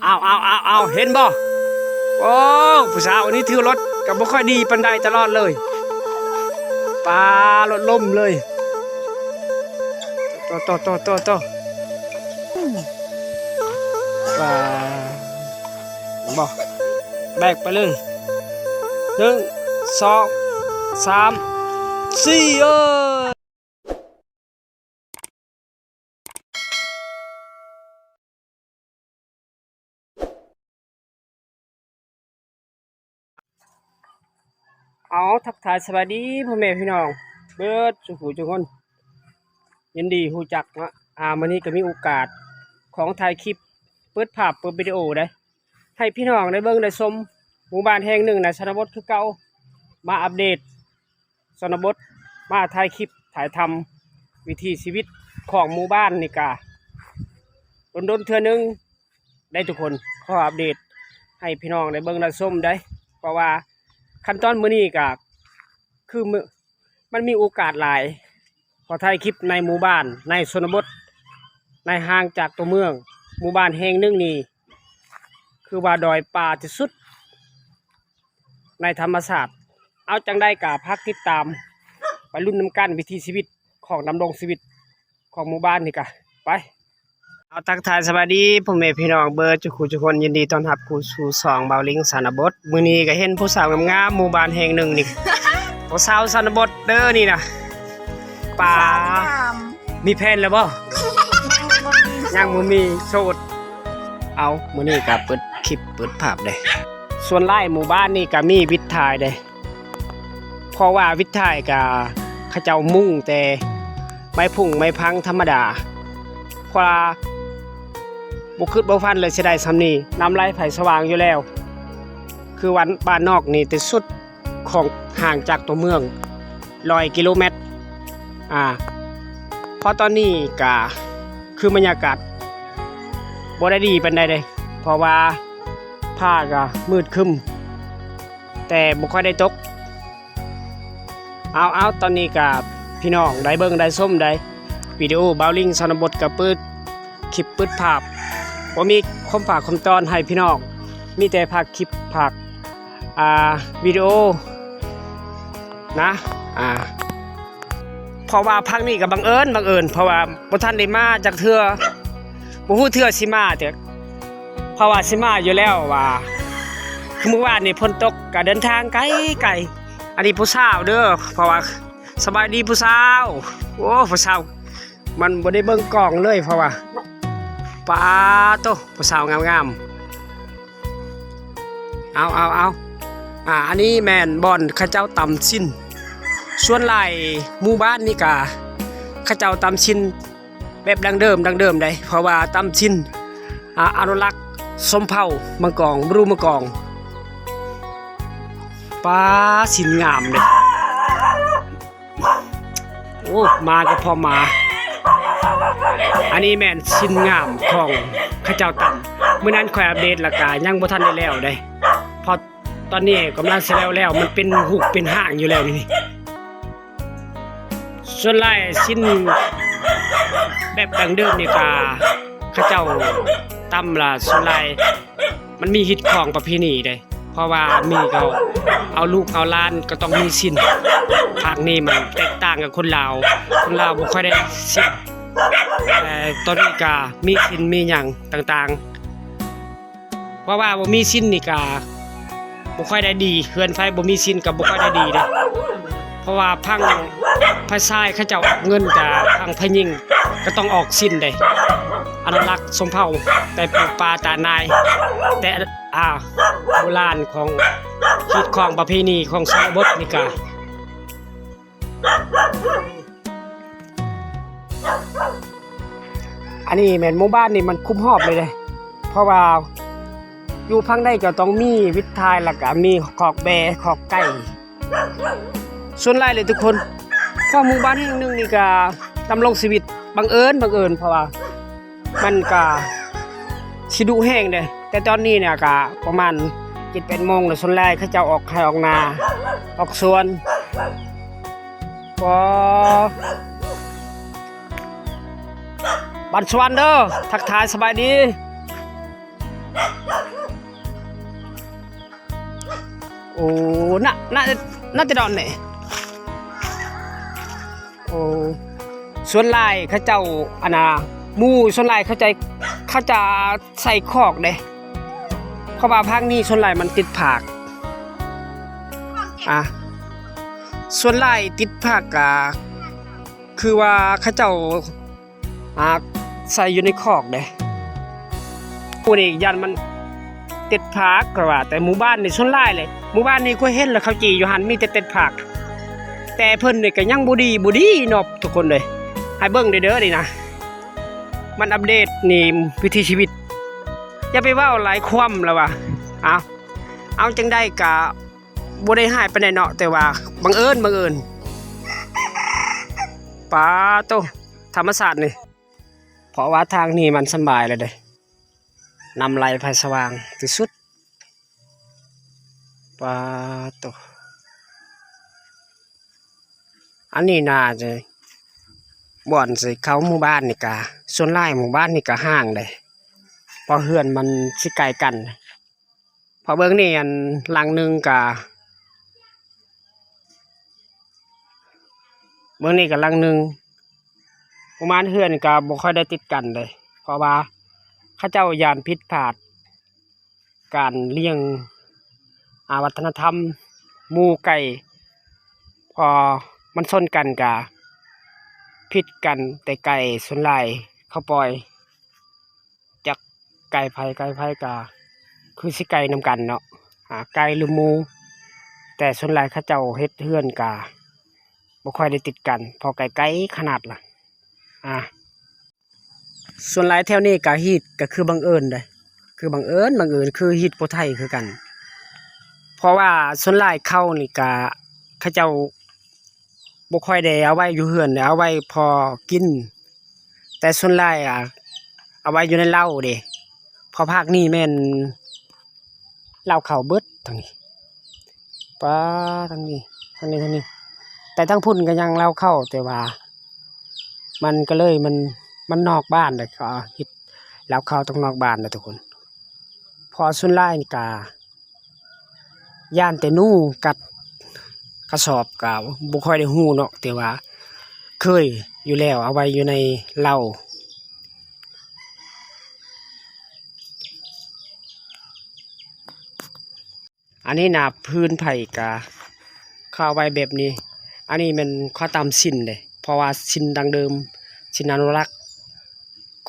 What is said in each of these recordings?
ອ້າວ ອ້າວ ອ້າວ ອ້າວ ເຫັນບໍ່? ໂອ້ ຜູ້ສາວອັນນີ້ຖືລົດກໍບໍ່ຄ່ອຍດີປານໃດຕະຫຼອດເລີຍ. ປາ ລົດລົ້ມເລີຍ. ໂຕ ໂຕ ໂຕ ໂຕ ໂຕ ປາ ເຫັນບໍ່? ແບກໄປເລີຍ ໜຶ່ງ ສອງ ສາມ ສີ່ ເອີ. ເອົາ ທັກທາຍສະບາຍດີພໍ່ແມ່ພີ່ນ້ອງເບິດສູ່ຜູ້ສູ່ຄົນ ຍິນດີຮູ້ຈັກເນາະ. ອາ ມື້ນີ້ກໍມີໂອກາດຂອງຖ່າຍຄລິບ ເປີດພາບ ເປີດວິດີໂອໄດ໋ ໃຫ້ພີ່ນ້ອງໄດ້ເບິ່ງໄດ້ຊົມ ໝູ່ບ້ານແຫ່ງໜຶ່ງໃນຊົນນະບົດຄືເກົ່າ ມາອັບເດດ ຊົນນະບົດ ມາຖ່າຍຄລິບ ຖ່າຍທຳວິຖີຊີວິດຂອງໝູ່ບ້ານນີ້ກະດົນໆເທື່ອໜຶ່ງໄດ໋ທຸກຄົນ. ຂໍອັບເດດໃຫ້ພີ່ນ້ອງໄດ້ເບິ່ງໄດ້ຊົມໄດ໋ ເພາະວ່າຂັ້ນຕອນມື້ນີ້ກະຄືມື້ ມັນມີໂອກາດຫຼາຍ ຂໍຖ່າຍຄລິບໃນໝູ່ບ້ານ ໃນຊົນນະບົດ ໃນຫ່າງຈາກຕົວເມືອງ. ໝູ່ບ້ານແຫ່ງໜຶ່ງນີ້ ຄືວ່າດອຍປ່າທີ່ສຸດໃນທຳມະຊາດ. ເອົາ ຈັ່ງໃດກໍຝາກຕິດຕາມ ໄປລຸ້ນນຳກັນວິຖີຊີວິດຂອງ ດຳລົງຊີວິດຂອງໝູ່ບ້ານນີ້ກະ ໄປ. ເອົາ ທັກທາຍສະບາຍດີພໍ່ແມ່ພີ່ນ້ອງເບິດສູ່ຄູ່ສູ່ຄົນ ຍິນດີຕ້ອນຮັບເຂົ້າສູ່ຊ່ອງບ່າວລິງຊະນະບົດ. ມື້ນີ້ກໍເຫັນຜູ້ສາວງາມໆ ໝູ່ບ້ານແຫ່ງໜຶ່ງນີ້ ຜູ້ສາວຊະນະບົດເດີນີ້ນະ. ປາ ມີແຟນແລ້ວບໍ່? ຍັງບໍ່ມີ ໂສດ. ເອົາ ມື້ນີ້ກໍເປີດຄລິບເປີດພາບເດ້. ສ່ວນຫຼາຍໝູ່ບ້ານນີ້ກໍມີວິດຖ່າຍເດ້ ເພາະວ່າວິດຖ່າຍກໍເຂົາເຈົ້າມຸງແຕ່ໄມ້ພຸ້ງໄມ້ພັງທຳມະດາ ເພາະວ່າບໍ່ຄິດບໍ່ຝັນເລີຍຊິໄດ້ຊ່ຳນີ້. ນ້ຳໄຫຼໄຟສະຫວ່າງຢູ່ແລ້ວ ຄືວ່າບ້ານນອກນີ້ທີ່ສຸດ ຂອງ ຫ່າງຈາກຕົວເມືອງຮ້ອຍກິໂລແມັດ. ອາ ເພາະຕອນນີ້ກະຄືບັນຍາກາດບໍ່ໄດ້ດີປານໃດເດ້ ເພາະວ່າຟ້າກະມືດຄຶ້ມ ແຕ່ບໍ່ຄ່ອຍໄດ້ຕົກ. ເອົາໆ ຕອນນີ້ກະພີ່ນ້ອງໄດ້ເບິ່ງໄດ້ຊົມໄດ໋ ວິດີໂອບ່າວລິງຊະນະບົດກະເປີດ ຄລິບປຶດພາບ ບໍ່ມີຄວາມຝາກຄວາມຕ້ອນໃຫ້ພີ່ນ້ອງ ມີແຕ່ພາກຄລິບພາກ ອ່າ ວິດີໂອນະ. ອ່າ ເພາະວ່າພັກນີ້ກໍບັງເອີນ ບັງເອີນ ເພາະວ່າບໍ່ທັນໄດ້ມາຈັກເທື່ອ ບໍ່ຮູ້ເທື່ອຊິມາແຕ່ ເພາະວ່າຊິມາຢູ່ແລ້ວວ່າ ຄືມື້ວານນີ້ຝົນຕົກ ກໍເດີນທາງໄກໆ. ອັນນີ້ຜູ້ສາວເດີ ເພາະວ່າ ສະບາຍດີຜູ້ສາວ. ໂອ້ ຜູ້ສາວ ມັນບໍ່ໄດ້ເບິ່ງກ້ອງເລີຍ ເພາະວ່າ ປາໂຕ ຜູ້ສາວງາມໆ. ເອົາ ເອົາ ເອົາ ອ່າ ອັນນີ້ແມ່ນບ່ອນເຂົາເຈົ້າຕຳຊີ້ນ. ສ່ວນຫຼາຍໝູ່ບ້ານນີ້ກະເຂົາເຈົ້າຕຳຊີ້ນແບບດັ້ງເດີມ ດັ້ງເດີມໃດ໋ ເພາະວ່າຕຳຊີ້ນ ອ່າ ອະນຸລັກຊົນເຜົ່າມັງກອງ ບຣູມັງກອງ. ປາ ຊີ້ນງາມເດ້. ໂອ້ ມາກໍພໍມາ. ອັນນີ້ແມ່ນຊີ້ນງາມຂອງເຂົາເຈົ້າຕຳ. ມື້ນັ້ນຂ້ອຍອັບເດດ ແລ້ວກະຍັງບໍ່ທັນໄດ້ແລ້ວເດ້ ເພາະຕອນນີ້ກຳລັງຊິແລ້ວແລ້ວ ມັນເປັນຮູບເປັນຮ່າງຢູ່ແລ້ວນີ້. ສ່ວນຫຼາຍຊີ້ນແບບດັ້ງເດີມນີ້ກະເຂົາເຈົ້າຕຳລະ ສ່ວນຫຼາຍ ມັນມີຮີດຄອງປະເພນີເດ້ ເພາະວ່າມີເຂົາເອົາລູກເອົາຫຼານກໍຕ້ອງມີຊີ້ນ. ພາກນີ້ມັນແຕກຕ່າງກັບຄົນລາວ ຄົນລາວບໍ່ຄ່ອຍໄດ້ຊີ້ນ ແຕ່ຕອນນີ້ກະມີຊີ້ນມີຫຍັງຕ່າງໆ. ເພາະວ່າບໍ່ມີຊີ້ນນີ້ກະບໍ່ຄ່ອຍໄດ້ດີ ເຮືອນໃຜບໍ່ມີຊີ້ນກະບໍ່ຄ່ອຍໄດ້ດີເດ້ ເພາະວ່າພັງຝ່າຍຊາຍເຂົາເຈົ້າອອກເງິນ ກະພັງຝ່າຍຍິງກໍຕ້ອງອອກຊີ້ນເດ້. ອະນຸລັກຊົນເຜົ່າແຕ່ປູ່ປາຕານາຍ ແຕ່ ອ່າ ໂບລານຂອງຮີດຄອງປະເພນີຂອງຊົນນະບົດນີ້ກະ ອັນນີ້ແມ່ນໝູ່ບ້ານນີ້ມັນຄຸມຮອບເລີຍເດ້ ເພາະວ່າຢູ່ຝັ່ງໃດກໍຕ້ອງມີວິດຖ່າຍ ແລ້ວກໍມີຄອກແບ້ ຄອກໄກ່. ສ່ວນຫຼາຍເລີຍທຸກຄົນ ເພາະໝູ່ບ້ານແຫ່ງໜຶ່ງນີ້ກໍດຳລົງຊີວິດບັງເອີນ ບັງເອີນ ເພາະວ່າມັນກໍຊິດຸແຮງເດ້. ແຕ່ຕອນນີ້ນະກະປະມານເຈັດແປດໂມງແລ້ວ ສ່ວນຫຼາຍເຂົາເຈົ້າອອກໄຮ່ອອກນາ ອອກສວນ. ປາ ບ້ານສະຫວັນເດີ ທັກທາຍສະບາຍດີ. ໂອ້ ນະ ນະ ນະແຕ່ດອນນີ້. ໂອ້ ສ່ວນຫຼາຍເຂົາເຈົ້າ ອັນນ່າ ໝູ່ສ່ວນຫຼາຍເຂົາເຈົ້າ ເຂົາຈະໃສ່ຄອກເດ້ ເພາະວ່າພາກນີ້ສ່ວນຫຼາຍມັນຕິດຜາກ ອ່າ ສ່ວນຫຼາຍຕິດຜາກກະຄືວ່າເຂົາເຈົ້າ ອ່າ ໃສ່ຢູ່ໃນຄອກເດ້. ຜູ້ນີ້ຢ້ານມັນຕິດຜາກ ຂ້ອຍວ່າ ແຕ່ໝູ່ບ້ານນີ້ສ່ວນຫຼາຍເລີຍ ໝູ່ບ້ານນີ້ຂ້ອຍເຫັນແລ້ວເຂົາຈີ່ຢູ່ຫັ້ນ ມີແຕ່ຕິດຜາກ ແຕ່ເພິ່ນນີ້ກະຍັງບໍ່ດີ ບໍ່ດີເນາະທຸກຄົນເອີຍ. ໃຫ້ເບິ່ງເດີ້ນີ້ນະ ມັນອັບເດດນີ້ວິຖີຊີວິດ ຢ່າໄປເວົ້າຫຼາຍຄວາມລະວ່າ ເອົາ ເອົາຈັ່ງໃດກະ ບໍ່ໄດ້ຮ້າຍປານໃດເນາະ ແຕ່ວ່າບັງເອີນ ບັງເອີນ. ປາໂຕ ທຳມະຊາດນີ້ ເພາະວ່າທາງນີ້ມັນສຳບາຍແລ້ວເດ້ ນ້ຳໄຫຼໄຟສະຫວ່າງທີ່ສຸດ. ປາໂຕ ອັນນີ້ໜ້າຈະ ບ່ອນຊິເຂົ້າໝູ່ບ້ານນີ້ກະ ສ່ວນຫຼາຍໝູ່ບ້ານນີ້ກະຫ່າງເດ້ ເພາະເຮືອນມັນຊິໃກ້ກັນ. ເພາະເບິ່ງນີ້ ອັນຫຼັງໜຶ່ງກະ ເບິ່ງນີ້ກະຫຼັງໜຶ່ງ ປະມານເຮືອນກະບໍ່ຄ່ອຍໄດ້ຕິດກັນເດ້ ເພາະວ່າເຂົາເຈົ້າຢ້ານຜິດພາດການລ້ຽງ ອາ ວັດທະນະທຳໝູ່ໄກ່ ພໍມັນຊົນກັນກະຜິດກັນແຕ່ໄກ່. ສ່ວນຫຼາຍເຂົາປ່ອຍ ຈັກໄກ່ໃຜໄກ່ໃຜກະຄືຊິໄກ່ນຳກັນເນາະ ຫາໄກ່ຫຼືໝູ ແຕ່ສ່ວນຫຼາຍເຂົາເຈົ້າເຮັດເຮືອນກະບໍ່ຄ່ອຍໄດ້ຕິດກັນ ເພາະໄກ່ໄກຂະໜາດລະ ອາ ສ່ວນຫຼາຍແຖວນີ້ກະຮີດກະຄືບັງເອີນເດ້ ຄືບັງເອີນ ບັງເອີນ ຄືຮີດຜູ້ໄທຄືກັນ ເພາະວ່າສ່ວນຫຼາຍເຂົ້ານີ້ກະເຂົາເຈົ້າ ບໍ່ຄ່ອຍໄດ້ເອົາໄວ້ຢູ່ເຮືອນ ເອົາໄວ້ພໍກິນ ແຕ່ສ່ວນຫຼາຍ ອາ ເອົາໄວ້ຢູ່ໃນເລົ້າເດ້ ເພາະພາກນີ້ແມ່ນເລົ້າເຂົ້າເບິດທາງນີ້ ປາ ທາງນີ້ ທາງນີ້ ທາງນີ້ ແຕ່ທາງພຸ້ນກະຍັງເລົ້າເຂົ້າ ແຕ່ວ່າມັນກະເລີຍ ມັນ ມັນນອກບ້ານເດ້ ເຂົາເຮັດເລົ້າເຂົ້າຕ້ອງນອກບ້ານເດ້ທຸກຄົນ ເພາະສ່ວນຫຼາຍນີ້ກະ ຢ້ານແຕ່ໜູກັດກະສອບ ກະບໍ່ຄ່ອຍໄດ້ຮູ້ເນາະ ແຕ່ວ່າເຄີຍຢູ່ແລ້ວ ເອົາໄວ້ຢູ່ໃນເລົ້າ. ອັນນີ້ນະ ພື້ນໄຜກະເຂົາເອົາໄວ້ແບບນີ້ ອັນນີ້ແມ່ນເຂົາຕຳຊິນເດ້ ເພາະວ່າຊິນດັ້ງເດີມ ຊິນອະນຸລັກ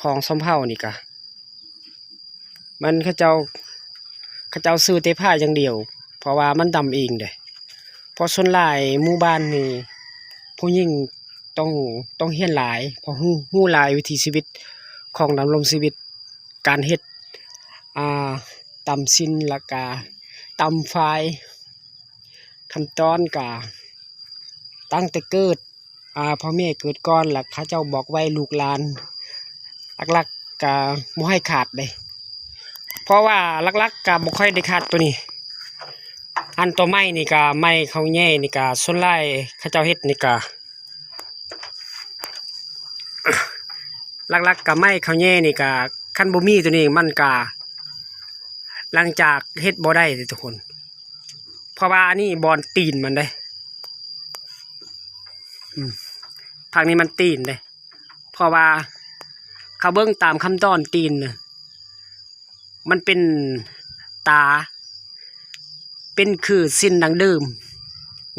ຂອງຊົນເຜົ່ານີ້ກະ ມັນເຂົາເຈົ້າ ເຂົາເຈົ້າຊື້ແຕ່ຜ້າຢ່າງດຽວ ເພາະວ່າມັນດຳເອງເດ້ ເພາະສ່ວນຫຼາຍໝູ່ບ້ານນີ້ຜູ້ຍິງຕ້ອງ ຕ້ອງຮຽນຫຼາຍ ເພາະຮູ້ ຮູ້ຫຼາຍວິຖີຊີວິດຂອງດຳລົງຊີວິດ ການເຮັດ ອ່າ ຕຳຊິນ ແລ້ວກະຕຳຝ້າຍ ຂັ້ນຕອນກະຕັ້ງແຕ່ເກີດ ອ່າ ພໍ່ແມ່ເກີດກ່ອນ ແລ້ວເຂົາເຈົ້າບອກໄວ້ລູກຫຼານ ຫຼັກໆກະບໍ່ໃຫ້ຂາດເດ້ ເພາະວ່າຫຼັກໆກະບໍ່ຄ່ອຍໄດ້ຂາດໂຕນີ້ ອັນໂຕໄມ້ນີ້ກະ ໄມ້ເຂົ້າແຍ່ນີ້ກະ ສ່ວນຫຼາຍເຂົາເຈົ້າເຮັດນີ້ກະ ຫຼັກໆກະໄມ້ເຂົ້າແຍ່ນີ້ກະ ຄັນບໍ່ມີໂຕນີ້ມັນກະ ຫຼັງຈາກເຮັດບໍ່ໄດ້ເດ້ທຸກຄົນ ເພາະວ່າອັນນີ້ບ່ອນຕີນມັນເດ້ ອືມ ພາກນີ້ມັນຕີນເດ້ ເພາະວ່າເຂົາເບິ່ງຕາມຄຳຕອນຕີນນະ ມັນເປັນຕາ ເປັນຄືຊິນດັ້ງເດີມ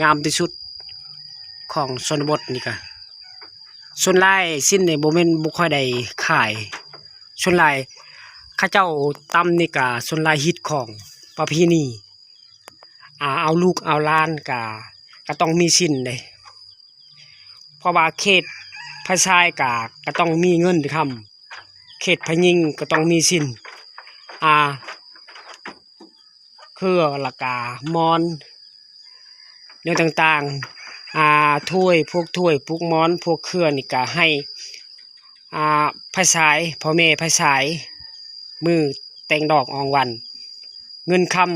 ງາມທີ່ສຸດຂອງຊົນນະບົດນີ້ກະ ສ່ວນຫຼາຍຊິນນີ້ບໍ່ແມ່ນ ບໍ່ຄ່ອຍໄດ້ຂາຍ ສ່ວນຫຼາຍເຂົາເຈົ້າຕຳນີ້ກະ ສ່ວນຫຼາຍຮີດຄອງປະເພນີ ອາ ເອົາລູກເອົາຫຼານກະ ກະຕ້ອງມີສິນເດ້ ເພາະວ່າເຂດຝ່າຍຊາຍກະ ກະຕ້ອງມີເງິນຄຳ ເຂດຝ່າຍຍິງກະຕ້ອງມີສິນ ອາ ເຄືອ ແລ້ວກະໝອນ ແນວຕ່າງໆ ອາ ຖ້ວຍ ພວກຖ້ວຍ ພວກໝອນ ພວກເຄືອນີ້ກະໃຫ້ ອາ ຝ່າຍຊາຍ ພໍ່ແມ່ຝ່າຍຊາຍ ມື້ແຕ່ງດອງອອງວັນ ເງິນຄຳ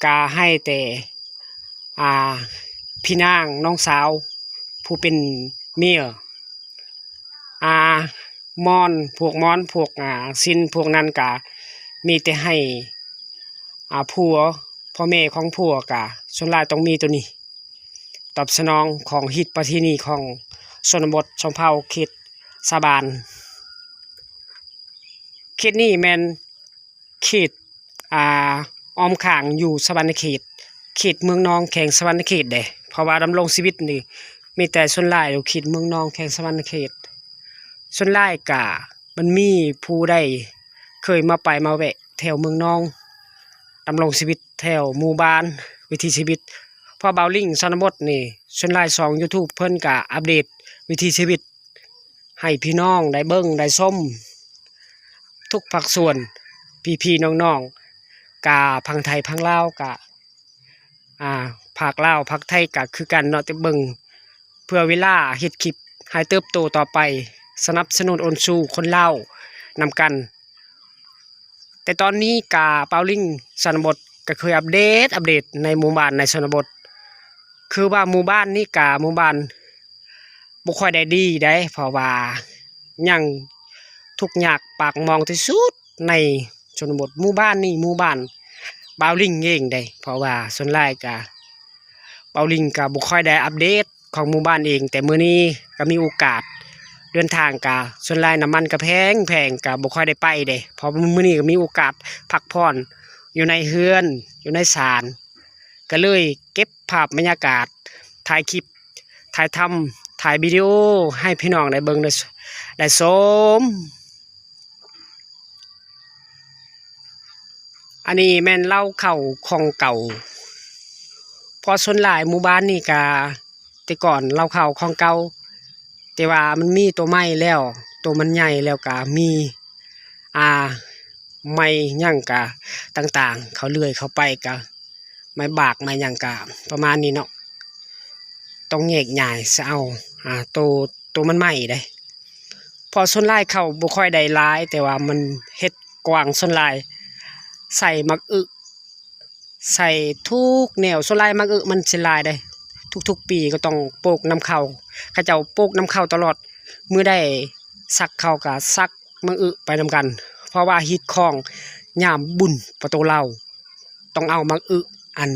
ກະໃຫ້ແຕ່ ອາ ພີ່ນາງ ນ້ອງສາວ ຜູ້ເປັນເມຍ ອາ ໝອນ ພວກໝອນ ພວກ ອາ ສິນ ພວກນັ້ນກະມີແຕ່ໃຫ້ ອາ ຜົວ ພໍ່ແມ່ຂອງຜົວກະສ່ວນຫຼາຍຕ້ອງມີໂຕນີ້ ຕອບສະໜອງຂອງຮີດປະເພນີຂອງຊົນນະບົດຊົນເຜົ່າເຂດຊາວບ້ານ. ເຂດນີ້ແມ່ນເຂດ ອ່າ ອ້ອມຂ້າງຢູ່ສະຫວັນນະເຂດ ເຂດເມືອງນອງ ແຂວງສະຫວັນນະເຂດເດ້ ເພາະວ່າດຳລົງຊີວິດນີ້ມີແຕ່ສ່ວນຫຼາຍຢູ່ເຂດເມືອງນອງ ແຂວງສະຫວັນນະເຂດ. ສ່ວນຫຼາຍກະ ມັນມີຜູ້ໃດເຄີຍມາໄປມາແວະແຖວເມືອງນອງ ດຳລົງຊີວິດແຖວໝູ່ບ້ານ ວິຖີຊີວິດ ເພາະບ່າວລິງຊົນນະບົດນີ້ ສ່ວນຫຼາຍຊ່ອງຢູທູບເພິ່ນກະອັບເດດວິຖີຊີວິດໃຫ້ພີ່ນ້ອງໄດ້ເບິ່ງໄດ້ຊົມທຸກພາກສ່ວນ ພີ່ໆນ້ອງໆ ກະພັງໄທພັງລາວ ກະ ອ່າ ພາກລາວພາກໄທກະຄືກັນເນາະ ແຕ່ເບິ່ງເພື່ອເວລາເຮັດຄລິບໃຫ້ເຕີບໂຕຕໍ່ໄປ ສະໜັບສະໜູນໂອນຊູຄົນລາວນຳກັນ. ແຕ່ຕອນນີ້ກະບ່າວລິງຊົນນະບົດກະເຄີຍອັບເດດ ອັບເດດໃນໝູ່ບ້ານໃນຊົນນະບົດ ຄືວ່າໝູ່ບ້ານນີ້ກະໝູ່ບ້ານບໍ່ຄ່ອຍໄດ້ດີໃດ ເພາະວ່າຍັງທຸກຍາກປາກໝອງທີ່ສຸດໃນຊົນນະບົດ. ໝູ່ບ້ານນີ້ໝູ່ບ້ານບ່າວລິງເອງເດ້ ເພາະວ່າສ່ວນຫຼາຍກະ ເປົາລິງກໍບໍ່ຄ່ອຍໄດ້ອັບເດດຂອງໝູ່ບ້ານເອງ, ແຕ່ມື້ນີ້ກໍມີໂອກາດເດີນທາງ, ກໍສ່ວນຫຼາຍນ້ຳມັນກໍແພງໆ ກໍບໍ່ຄ່ອຍໄດ້ໄປເດ້, ເພາະມື້ນີ້ກໍມີໂອກາດພັກຜ່ອນຢູ່ໃນເຮືອນ ຢູ່ໃນສານ, ກໍເລີຍເກັບພາບບັນຍາກາດ ຖ່າຍຄລິບ ຖ່າຍທຳ ຖ່າຍວິດີໂອໃຫ້ພີ່ນ້ອງໄດ້ເບິ່ງ ໄດ້ ໄດ້ຊົມ. ອັນນີ້ແມ່ນເລົ້າເຂົ້າຂອງເກົ່າ, ເພາະສ່ວນຫຼາຍໝູ່ບ້ານນີ້ກະ ແຕ່ກ່ອນເລົ້າເຂົ້າຂອງເກົ່າ, ແຕ່ວ່າມັນມີໂຕໃໝ່ແລ້ວ, ໂຕມັນໃຫຍ່ແລ້ວກະມີ ອ່າ ໄມ້ຫຍັງກະຕ່າງໆ ເຂົາເລື່ອຍເຂົ້າໄປກະ ໄມ້ບາກໄມ້ຫຍັງກະປະມານນີ້ເນາະ, ຕ້ອງແຍກຍ້າຍຊະເອົາ ອ່າ ໂຕ ໂຕມັນໃໝ່ເດ້. ເພາະສ່ວນຫຼາຍເຂົ້າບໍ່ຄ່ອຍໄດ້ຫຼາຍ, ແຕ່ວ່າມັນເຮັດກວ້າງ, ສ່ວນຫຼາຍໃສ່ໝາກອຶ ໃສ່ທຸກແນວ, ສ່ວນຫຼາຍໝາກອຶມັນຊິຫຼາຍເດ້. ທຸກໆປີກໍຕ້ອງໂປກນຳເຂົ້າ, ເຂົາເຈົ້າໂປກນຳເຂົ້າຕະຫຼອດ, ມື້ໃດສັກເຂົ້າກໍສັກໝາກອຶໄປນຳກັນ, ເພາະວ່າຮີດຄອງຍາມບຸນປະໂຕເລົາ ຕ້ອງເອົາໝາກອຶ ອັນ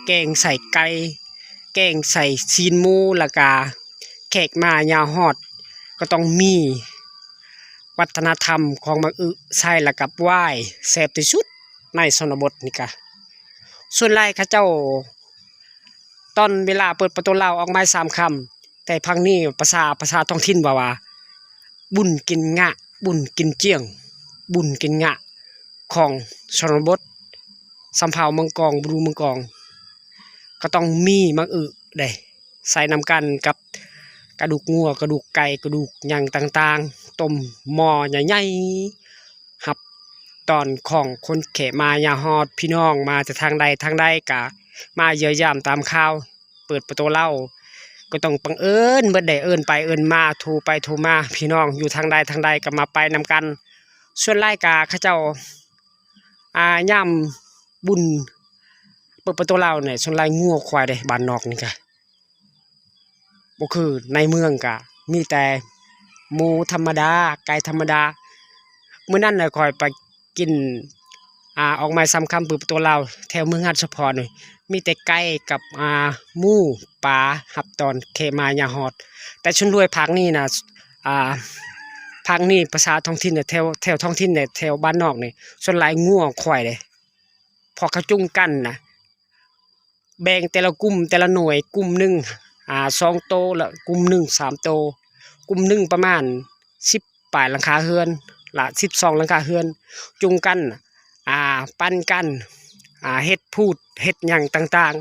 ແກງໃສ່ໄກ່ ແກງໃສ່ຊີ້ນໝູ, ແລ້ວກະແຂກມາຍາມຮອດ ກໍຕ້ອງມີວັດທະນະທຳຂອງໝາກອຶໃສ່ ແລ້ວກັບຫວາຍ ແຊບທີ່ສຸດໃນຊົນນະບົດນີ້ກະ. ສ່ວນຫຼາຍເຂົາເຈົ້າ ຕອນເວລາເປີດປະຕູເລົາອອກມາສາມຄຳ, ແຕ່ພັງນີ້ພາສາ ພາສາທ້ອງຖິ່ນເວົ້າວ່າ ບຸນກິນງະ ບຸນກິນຈຽງ ບຸນກິນງະຂອງຊົນນະບົດ ຊຳເຜົ່າເມືອງກອງ ບຣູເມືອງກອງ ກໍຕ້ອງມີໝາກອຶເດ້ ໃສ່ນຳກັນກັບກະດູກງົວ ກະດູກໄກ່ ກະດູກຫຍັງຕ່າງໆ ຕົ້ມໝໍ້ໃຫຍ່ໆ ຮັບຕ້ອນຂອງຄົນແຂກມາຍາມຮອດ, ພີ່ນ້ອງມາແຕ່ທາງໃດທາງໃດກະມາຢ້ຽມຢາມຕາມຂ່າວ, ເປີດປະຕູເລົາກໍຕ້ອງບັງເອີນເບິດເດ້, ເອີ້ນໄປເອີ້ນມາ ໂທໄປໂທມາ, ພີ່ນ້ອງຢູ່ທາງໃດທາງໃດກໍມາໄປນຳກັນ. ສ່ວນຫຼາຍກະເຂົາເຈົ້າ ອ່າ ຍາມບຸນເປີດປະຕູເລົານີ້ ສ່ວນຫຼາຍງົວຄວາຍເດ້, ບ້ານນອກນີ້ກະ ບໍ່ຄືໃນເມືອງ, ກະມີແຕ່ໝູທຳມະດາ ໄກ່ທຳມະດາ. ມື້ນັ້ນນະ ຂ້ອຍໄປກິນ ອ່າ ອອກມາສາມຄຳ ເປີດປະຕູເລົາ ແຖວເມືອງຫາດສະພອນນີ້ ມີແຕ່ໄກ່ກັບ ອ່າ ໝູປາ ຮັບຕ້ອນແຂກມາຍາມຮອດ. ແຕ່ສ່ວນຫຼາຍພາກນີ້ນະ ອ່າ ພາກນີ້ພາສາທ້ອງຖິ່ນນະ ແຖວ ແຖວທ້ອງຖິ່ນນະ ແຖວບ້ານນອກນີ້ ສ່ວນຫຼາຍງົວຄວາຍເດ້, ເພາະເຂົາຈູງກັນນະ. ແບ່ງແຕ່ລະກຸ່ມ ແຕ່ລະໜ່ວຍ, ກຸ່ມໜຶ່ງ ອ່າ ສອງໂຕ ລະກຸ່ມໜຶ່ງສາມໂຕ, ກຸ່ມໜຶ່ງປະມານສິບປາຍຫຼັງຄາເຮືອນ ລະສິບສອງຫຼັງຄາເຮືອນ, ຈຸງກັນ ອ່າ ປັນກັນ ອ່າ ເຮັດພູດ ເຮັດຫຍັງຕ່າງ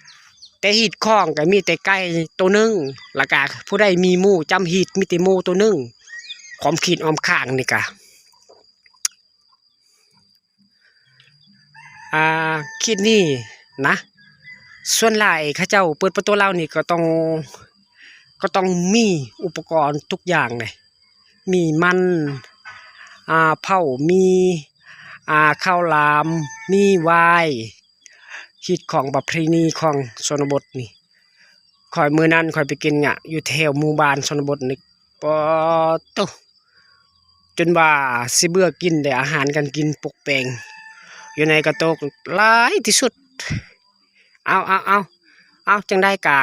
ໆ. ແຕ່ຮີດຄອງກໍມີແຕ່ໄກ່ໂຕໜຶ່ງ ລະກະຜູ້ໃດມີໝູຈຳຮີດ ມີແຕ່ໝູໂຕໜຶ່ງ. ຄວາມຄິດອ້ອມຂ້າງນີ້ກະ ອ່າ ເຂດນີ້ນະ ສ່ວນຫຼາຍເຂົາເຈົ້າເປີດປະຕູເລົານີ້ກໍຕ້ອງ ກໍຕ້ອງມີອຸປະກອນທຸກຢ່າງເດ້, ມີມັນ ອ່າ ເຜົາໝີ່ ອ່າ ເຂົ້າຫຼາມ ມີຫວາຍ, ຮີດຄອງປະເພນີຂອງຊົນນະບົດນີ້. ຂ້ອຍ ມື້ນັ້ນຂ້ອຍໄປກິນຫຍ້າຢູ່ແຖວໝູ່ບ້ານຊົນນະບົດນີ້ ປາໂຕ ຈົນວ່າຊິເບື່ອກິນແດ່ ອາຫານການກິນປົກແປງ ຢູ່ໃນກະໂຕກຫຼາຍທີ່ສຸດ. ເອົາ ເອົາ ເອົາ ເອົາ ຈັ່ງໃດກະ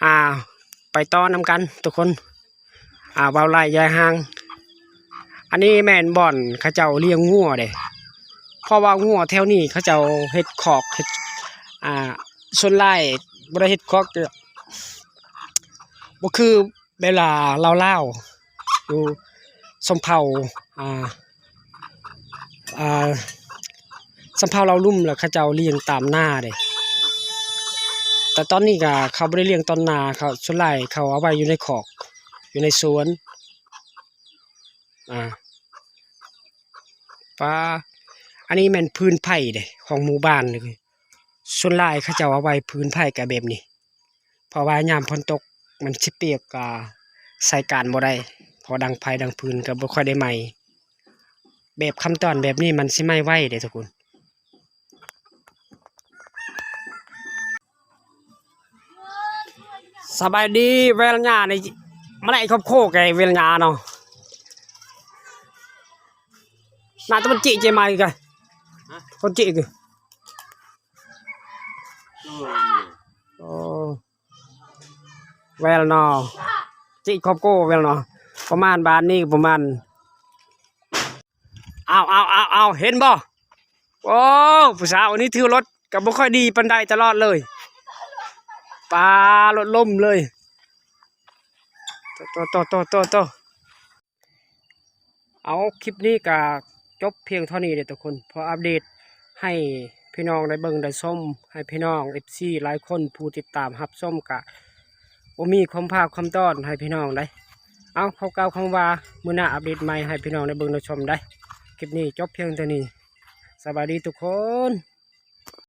ອ່າ ໄປຕໍ່ນຳກັນທຸກຄົນ. ອ່າ ເວົ້າຫຼາຍຢ່າຫ່າງ. ອັນນີ້ແມ່ນບ່ອນເຂົາເຈົ້າລ້ຽງງົວເດ້ ເພາະວ່າງົວແຖວນີ້ເຂົາເຈົ້າເຮັດຄອກ ເຮັດ ອ່າ ສ່ວນຫຼາຍບໍ່ໄດ້ເຮັດຄອກ ບໍ່ຄືເວລາລາວໆ ຢູ່ຊົນເຜົ່າ ອ່າ ອ່າ ຊຳເຜົ່າລາວລຸ່ມ ແລ້ວເຂົາເຈົ້າລ້ຽງຕາມນາເດ້. ແຕ່ຕອນນີ້ກະເຂົາບໍ່ໄດ້ລ້ຽງຕອນນາ ເຂົາ ສ່ວນຫຼາຍເຂົາເອົາໄວ້ຢູ່ໃນຄອກ ຢູ່ໃນສວນ. ອ່າ ປາ ອັນນີ້ແມ່ນຜືນໄຜ່ເດ້ ຂອງໝູ່ບ້ານນີ້. ສ່ວນຫຼາຍເຂົາເຈົ້າເອົາໄວ້ຜືນໄຜ່ກະແບບນີ້ ເພາະວ່າຍາມຝົນຕົກມັນຊິປຽກ ກະໃຊ້ການບໍ່ໄດ້ ເພາະດັງໄຟດັງຟືນກະບໍ່ຄ່ອຍໄດ້ໄໝ້. ແບບຂັ້ນຕອນແບບນີ້ມັນຊິໄໝ້ໄວເດ້ທຸກຄົນ. ສະບາຍດີ ແວວຍານີ້ ມາໄລ່ຄອບຄົວແກແວວຍາເນາະ. ໜ້າຕະມັນຈິເຈໄມກະ ຄົນຈິກະ. ໂອ້ ແວວເນາະ ຈິຄອບຄົວແວວເນາະ. ປະມານບ້ານນີ້ປະມານ ເອົາ ເອົາ ເອົາ ເອົາ ເຫັນບໍ່? ໂອ້ ຜູ້ສາວອັນນີ້ຖືລົດກະບໍ່ຄ່ອຍດີປານໃດຕະຫຼອດເລີຍ. ປາ ລົດລົ້ມເລີຍ. ໂຕ ໂຕ ໂຕ ໂຕ ໂຕ. ເອົາ ຄລິບນີ້ກະຈົບພຽງເທົ່ານີ້ເດ້ທຸກຄົນ ຂໍອັບເດດໃຫ້ພີ່ນ້ອງໄດ້ເບິ່ງໄດ້ຊົມ ໃຫ້ພີ່ນ້ອງເອັຟຊີຫຼາຍຄົນຜູ້ຕິດຕາມຮັບຊົມ ກະບໍ່ມີຄວາມພາກຄວາມຕອນໃຫ້ພີ່ນ້ອງໄດ໋. ເອົາ ຂໍກ່າວຄຳວ່າມື້ໜ້າອັບເດດໃໝ່ໃຫ້ພີ່ນ້ອງໄດ້ເບິ່ງໄດ້ຊົມໄດ໋. ຄລິບນີ້ຈົບພຽງເທົ່ານີ້. ສະບາຍດີທຸກຄົນ.